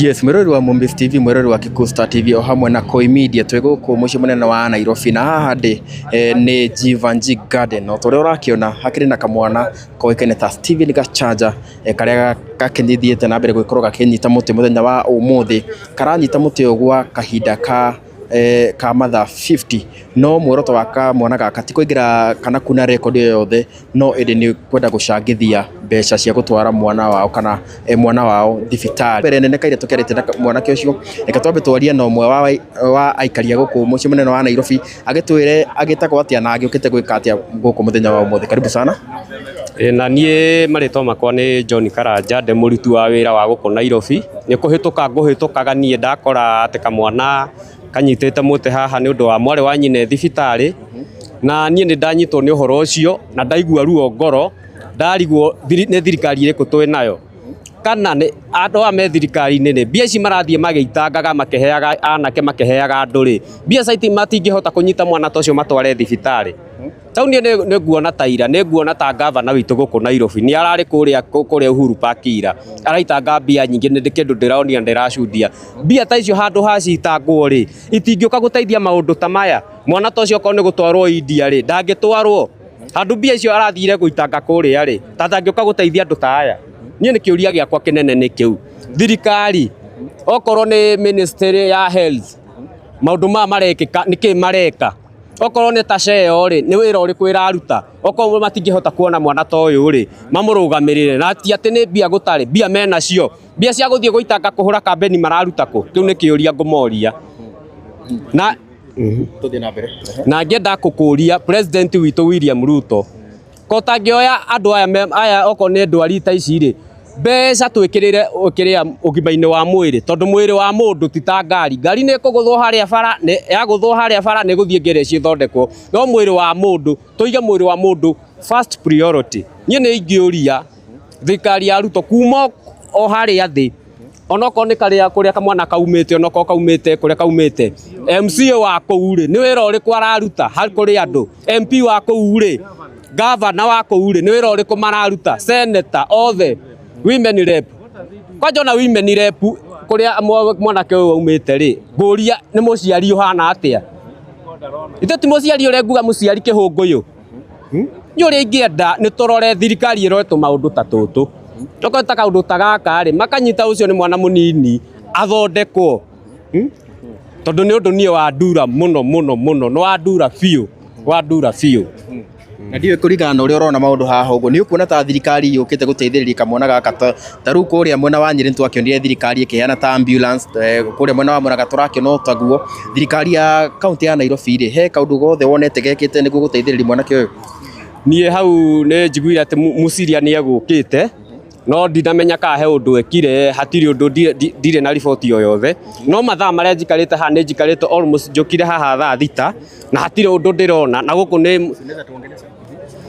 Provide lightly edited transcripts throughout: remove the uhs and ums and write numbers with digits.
Yes, mwĩroreri wa Mumbis TV, mwĩroreri wa Kikuyu Star TV o hamwe na Koi Media twĩ gũkũ mũciĩ mũnene wa Nairobi na haha ndĩ nĩ Jeevanjee Garden. O ta ũrĩa ũrakĩona hakĩrĩ na kamwana koĩkaine ta Steven Gachanja karĩa gakĩthiĩte na mbere gũgĩkorwo gakĩnyita mũtĩ mũthenya wa ũmũthĩ. Karanyita mũtĩ ũyũ gwa kahinda ka mathaa 50 no muoroto wa kamwana gaka ti kũingĩra kana kuna record o yothe, no ĩndĩ nĩ kwenda gũcangithia mbeca cia gũtwara mwana wao kana mwana wao thibitarĩ. Mbere nene kairĩ tũkĩarĩtie na mwanake ũcio, reke twambe twarie na ũmwe wa aikari a gũkũ mũciĩ mũnene wa Nairobi agĩtwĩre agĩtagwo atĩa na agĩũkĩte gwĩka atĩa gũkũ mũthenya wa ũmũthĩ. Karibu sana. Ĩ, na niĩ marĩtwa makwa nĩ John Karanja, ndĩ mũruti wa wĩra wa gũkũ Nairobi. Nĩ kũhĩtũka ngũhĩtũkaga niĩ ndakora atĩ kamwana kanyitĩte mũtĩ haha nĩ ũndũ wa mwarĩ wa nyina e thibitarĩ, na niĩ nĩ ndanyitwo nĩ ũhoro ũcio na ndaigua ruo ngoro, ndarigwo nĩ thirikari ĩrĩkũ twĩ nayo, kana nĩ andũ aya me thirikari-inĩ rĩ, mbia ici marathiĩ magĩitangaga makĩheaga anake makĩheaga andũ rĩ, mbia ici matingĩhota kũnyita mwana ta ũcio matware thibitarĩ. Tau niĩ nĩ nguona ta ira, nĩ nguona ta ngavana witũ gũkũ Nairobi nĩ ararĩ kũrĩa Uhuru Park ira, araitanga mbia nyingĩ, nĩ kĩndũ ndĩronio ndĩracudia. Mbia ta icio handũ ha citangwo rĩ, itingĩũka gũteithia maũndũ ta maya. Mwana ta ũcio okorwo nĩ gũtwarwo India rĩ, ndangĩtwarwo. Handũ mbia icio arathire gũitanga kũrĩa rĩ, ta ndangĩũka gũteithia andũ ta aya. Niĩ nĩ kĩũria gĩakwa kĩnene nĩ kĩu. Thirikari, okorwo nĩ ministry ya health, maũndũ maya marekĩka nĩkĩ mareka? Okorwo nĩ ta ceo rĩ, nĩ wĩra ũrĩkũ ĩraruta? Okorwo matingĩhota kuona mwana ta ũyũ rĩ, mamũrũgamĩrĩre. Na ti atĩ nĩ mbia gũtarĩ, mbia menacio. Mbia cia gũthiĩ gũitanga kũhũra kambeni mararuta kũ? Kĩu nĩ kĩũria ngũmoria. Na Tũthiĩ na mbere. Na ngĩenda kũkũria president witũ William Ruto, ko tangĩoya andũ aya aya okorwo nĩ ndwari ta ici rĩ, mbeca twĩkĩrĩre kĩrĩa ũgima-inĩ wa mwĩrĩ, tondũ mwĩrĩ wa mũndũ ti ta ngari. Ngari nĩ ĩkũgũthwo harĩa bara, yagũthwo harĩa bara nĩ ĩgũthiĩ ngereji ĩthondekwo, no mwĩrĩ wa mũndũ, tũige mwĩrĩ wa mũndũ first priority. Niĩ nĩ ingĩũria thirikari ya Ruto kuma o harĩa thĩ, onokorwo nĩ karĩa kũrĩa kamwana kaumĩte, onokorwo kaumĩte kũrĩa kaumĩte, MCA wa kũu rĩ, nĩ wĩra ũrĩkũ araruta kũrĩ andũ? MP wa kũu rĩ, gavana wa kũu rĩ, nĩ wĩra ũrĩkũ mararuta? Senator othe, women rep, kwanja ona women rep kũrĩa mwanake ũyũ aumĩte rĩ, ngũria nĩ mũciari ũhana atĩa? Ithe ti mũciari ũrĩa nguga mũciari kĩhũngũyũ. Niĩ ũrĩa ingĩenda nĩ tũrore thirikari ĩrore tũmaũndũ ta tũtũ. Tokorwo ta kaũndũ ta gaka rĩ, makanyita ũcio nĩ mwana mũnini athondekwo. Tondũ nĩ ũndũ niĩ wandura mũno mũno mũno, nĩ wandura biũ, wandura biũ. Na ndiũĩ kũringana na ũrĩa ũrona maũndũ haha ũguo, nĩ ũkuona ta thirikari yũkĩte gũteithĩrĩria kamwana gaka? Ta rĩu kũrĩa mwena wa Nyĩrĩ nĩtwakĩonire thirikari ĩkĩheana ta ambulance, kũrĩa mwena wa Murang'a tũrakĩona o taguo. Thirikari ya kaũntĩ ya Nairobi rĩ, he kaũndũ gothe wonete gekĩte nĩguo gũteithĩrĩria mwanake ũyũ? Niĩ hau nĩ njiguire atĩ Mũciria nĩ egũkĩte, no ndinamenya kana he ũndũ ekire, hatirĩ ũndũ, ndirĩ na riboti o yothe. No mathaa marĩa njikarĩte haha, nĩ njikarĩte almost, njũkire haha thaa 6 na hatirĩ ũndũ ndĩrona, na gũkũ nĩ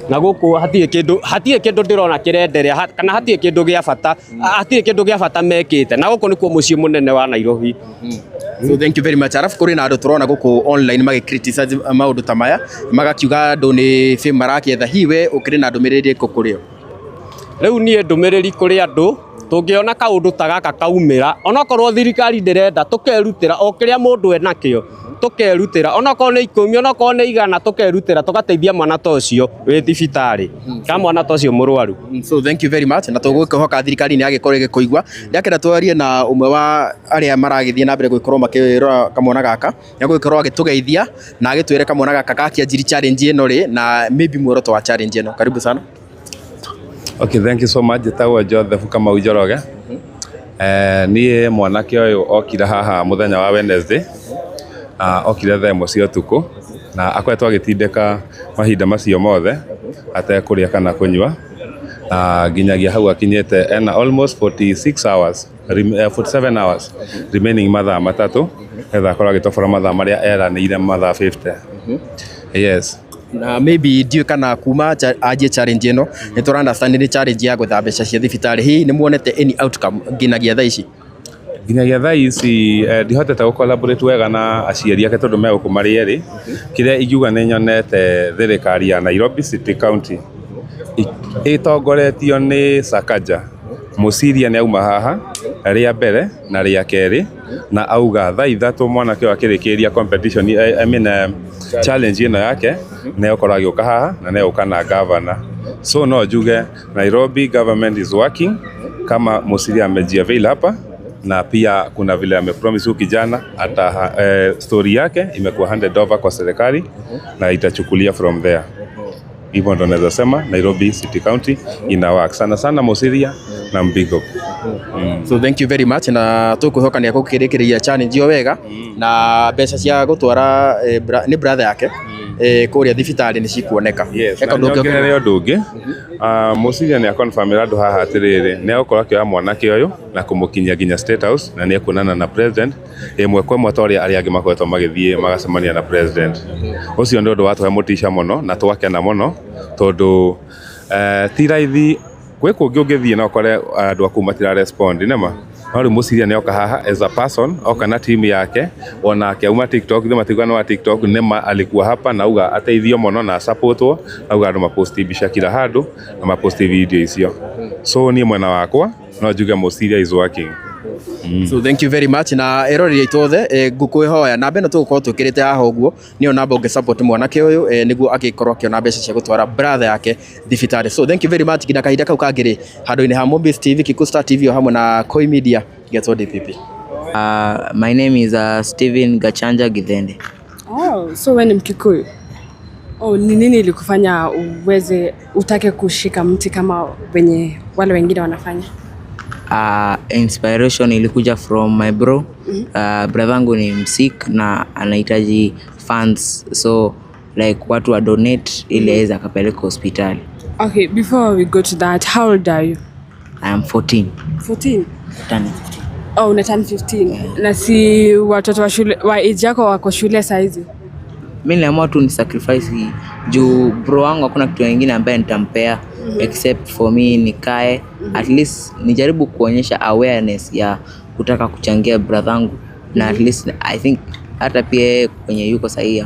na gũkũ hatirĩ kĩndũ ndĩrona kĩrenderea, kana hatirĩ kĩndũ gĩa bata, hatirĩ kĩndũ gĩa bata mekĩte, na gũkũ nĩkuo mũciĩ mũnene wa Nairobi. So thank you very much. Arabu kũrĩ na andũ tũrona gũkũ online magĩ criticize maũndũ ta maya, magakiuga andũ nĩ fame marakĩetha. Hihi we ũkĩrĩ na ndũmĩrĩri ĩrĩkũ kũrĩ o? Rĩu niĩ ndũmĩrĩri kũrĩ andũ, tũngĩona kaũndũ ta gaka kaumĩra, onokorwo thirikari ndĩrenda, tũkerutĩra o kĩrĩa mũndũ enakĩo, tũkerutĩra onokorwo nĩ 10, onokorwo nĩ 100, tũkerutĩra tũgateithia mwana ta ũcio wĩ thibitarĩ kana mwana ta ũcio mũrwaru. So thank you very much, na tũgũkĩhoka thirikari nĩ yagĩkorwo ĩgĩkũigua. Ndakĩenda twarie na ũmwe wa arĩa maragĩthiĩ na mbere gũgĩkorwo makĩrora kamwana gaka, nĩ agũgĩkorwo agĩtũgeithia na agĩtwĩre kamwana gaka gakĩanjirie challenge ĩno rĩ, na maybe muoroto wa challenge ĩno. Karibu sana. Okay, thank you so much. Njĩtagwo Joseph Kamau Njoroge. Niĩ mwanake ũyũ okire haha mũthenya wa Wednesday, na okire thaa 1 cia ũtukũ, na akoretwo agĩtindĩka mahinda macio mothe atekũrĩa kana kũnyua, na nginyagia hau akinyĩte ena almost 46 hours, 47 hours remaining, mathaa 3 nĩgetha akorwo agĩtobora mathaa marĩa eranĩire, mathaa 50. Yes. Na maybe ndiũĩ kana kuma anjie challenge ĩno, nĩ tũra understand nĩ challenge ya gwetha mbeca cia thibitarĩ, hihi nĩ muonete any outcome nginyagia thaa ici? Nginyagia thaa ici ndihotete gũ collaborate wega na aciari ake tondũ me gũkũ marĩ erĩ. Kĩrĩa ingiuga nĩ nyonete thirikari ya Nairobi City County ĩtongoretio nĩ Sakaja Mũciria nĩ auma haha. Rĩa mbere na rĩa kerĩ, na auga thaa 3 mwanake ũyũ akĩrĩkĩria competition, I mean, challenge ĩno yake, nĩ egũkorwo agĩũka haha na nĩ egũka na governor. So no njuge Nairobi government is working, kama Mosiria amejiavail hapa, na pia kuna vile amepromise huyu kijana ata story yake imekuwa handed over kwa serikali na itachukulia from there. Hivyo ndo naweza sema Nairobi City County ina work sana sana, Mosiria na Mbigo. So thank you very much, na tũkwĩhoka nĩ egũkĩrĩkĩrĩria challenge ĩyo wega na mbeca cia gũtwara nĩ brother yake kũrĩa thibitarĩ nĩ cikuoneka. Yes, He na kaũndũ ũngĩ? nyongerere ũndũ ũngĩ. Mosiria nĩ akonfirmĩra andũ haha atĩrĩrĩ, nĩ egũkorwo akĩoya mwanake ũyũ na kũmũkinyia nginya State House, na nĩ ekuonana na president ĩmwe kwa ĩmwe ta ũrĩa arĩa angĩ makoretwo magĩthiĩ magacemania na president. Ũcio nĩ ũndũ watũhe mũtisha mũno na twakena mũno, tondũ ti raithi gwĩ kũngĩ ũngĩthiĩ na ũkore andũ aku matira respond nĩma, no rĩu Mosiria nĩ oka haha as a person, oka na team yake, onake auma TikTok, ithuĩ matiuga nĩ wa TikTok, nĩma alikuwa hapa na auga ateithio mũno na supportwo, auga andũ maposti mbica kila handũ na maposti video icio. So niĩ mwena wakwa no njuge Mosiria is working. So thank you very much, na eroreri aitũ othe, ngũkwĩhoya namba ĩno tũgũkorwo twĩkĩrĩte haha ũguo nĩyo namba ũngĩ support mwanake ũyũ, nĩguo agĩkorwo akĩona mbeca cia gũtwara brother yake thibitarĩ. So thank you very much, nginya kahinda kau kangĩ rĩ, handũ-inĩ ha Mombis TV, Kikuyu Star TV o hamwe na Koi Media, getwo DPP. My name is Steven Gachanja Githende. Oh, so wewe ni Mkikuyu? Oh, ni nini ilikufanya uweze utake kushika mti kama wenye wale wengine wanafanya? Inspiration ilikuja from my bro. Brother yangu ni msick na anahitaji funds, so like watu wa donate ili aweze akapeleka hospitali. Okay, before we go to that, how old are you? I am 14. 14. Turning. Oh, una turn 15. Na si watoto wa shule wa age yako wako shule saizi? Mi niliamua tu ni sacrifice juu bro wangu hakuna kitu kingine ambaye nitampea except for me nikae, at least nijaribu kuonyesha awareness ya kutaka kuchangia brother yangu, na at least I think hata pia yeye kwenye yuko sahii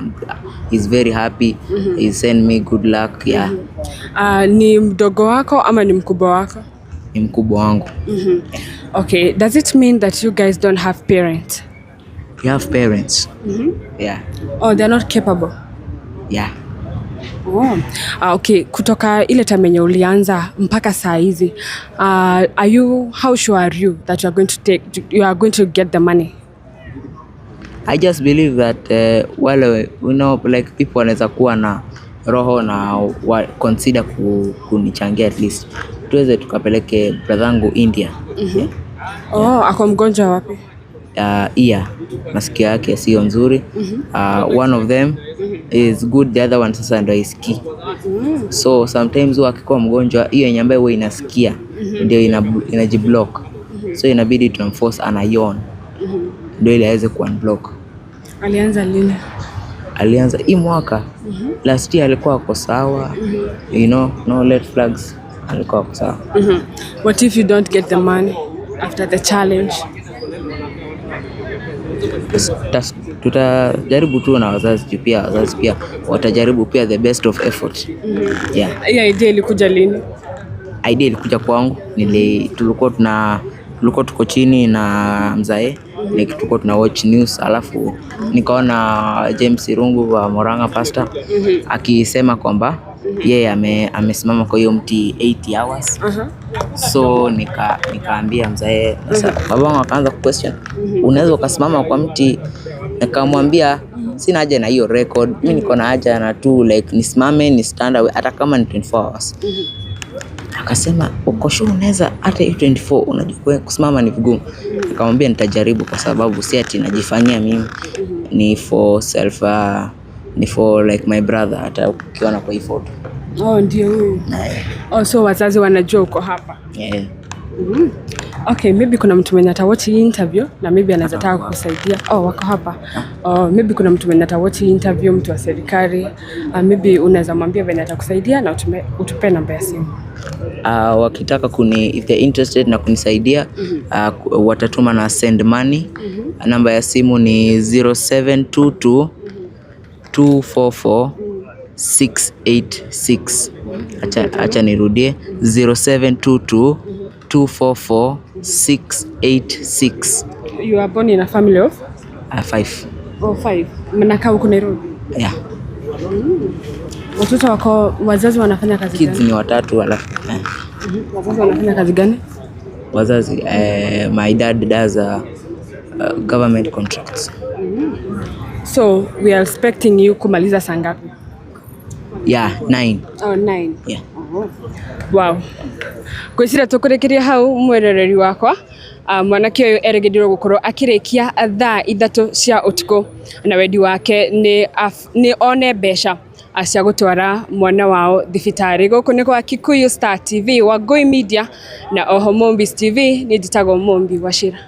is very happy. He send me good luck, yeah. Ni mdogo wako ama ni mkubwa wako? Ni mkubwa wangu. Okay, does it mean that you guys don't have parents? We have parents, yeah. Oh, they're not capable. Yeah. Oh. Okay, kutoka ile time yenye ulianza mpaka saa hizi, are you how sure are you that you are going to get the money? I just believe that wale like people wanaweza kuwa na roho na wa consider kunichangia, at least tuweze tukapeleke brother yangu India. Yeah. Oh, ako mgonjwa wapi? Ear, masikio yake sio nzuri. One of them is good, the other one sasa ndo haisikii. So sometimes huwa akikuwa mgonjwa, hiyo yenye ambayo huwa inasikia ndio inajiblock, so inabidi tunamforce ana yawn ndio ili aweze kuunblock. Alianza lini? Alianza hii mwaka. Last year alikuwa ako sawa, no red flags, alikuwa ako sawa. What if you don't get the money after the challenge? Tutajaribu tu na wazazi, juu pia wazazi pia watajaribu pia the best of effort, yeah. Hii idea ilikuja lini? Idea ilikuja kwangu, tulikuwa tuko chini na mzae, like tulikuwa tuna watch news, alafu nikaona James Irungu wa Murang'a, pastor, akisema kwamba yeye amesimama kwa hiyo mti 80 hours. So nikaambia mzae, sasa babangu akaanza question, unaweza ukasimama kwa mti? Nikamwambia sina haja na hiyo record, mi niko na haja na tu like nisimame ni stand away hata kama ni 24 hours. Akasema, "Uko sure unaweza hata hiyo 24? Unajua kusimama ni vigumu." Nikamwambia nitajaribu, kwa sababu si ati najifanyia mimi, ni for self, ni for like my brother, hata ukiona kwa hii photo. Oh, ndio huyu. Oh, so wazazi wanajua uko hapa? Yeah. Okay, maybe kuna mtu mwenye atawatch hii interview na maybe anaweza taka kukusaidia. Oh, wako hapa. Oh, maybe kuna mtu mwenye atawatch hii interview, mtu wa serikali. Maybe unaweza mwambia venye atakusaidia na utupe namba ya simu. Wakitaka kuni if they're interested na kunisaidia, watatuma na send money. Namba ya simu ni 0722 244 686. Acha nirudie, 0722 244 686. You are born in a family of 5. Oh, five. Mnakaa huku Nairobi? Yeah. Watoto wako, wazazi wanafanya kazi Kids gani? ni watatu alafu Wazazi wanafanya kazi gani? Wazazi, my dad does government contracts. So we are expecting you kumaliza saa ngapi? Yeah, 9. Oh, 9. Yeah. Wow. Ngwĩciria tũkũrĩkĩria hau mwĩroreri wakwa. Mwanake ũyũ erĩgĩrĩirwo gũkorwo akĩrĩkia thaa 3 cia ũtukũ na wendi wake nĩ one mbeca cia gũtwara mwana wao thibitarĩ. Gũkũ nĩ kwa Kikuyu Star TV, Wangui Media na oho Mombis TV. Niĩ njĩtagwo Mombi Wachira.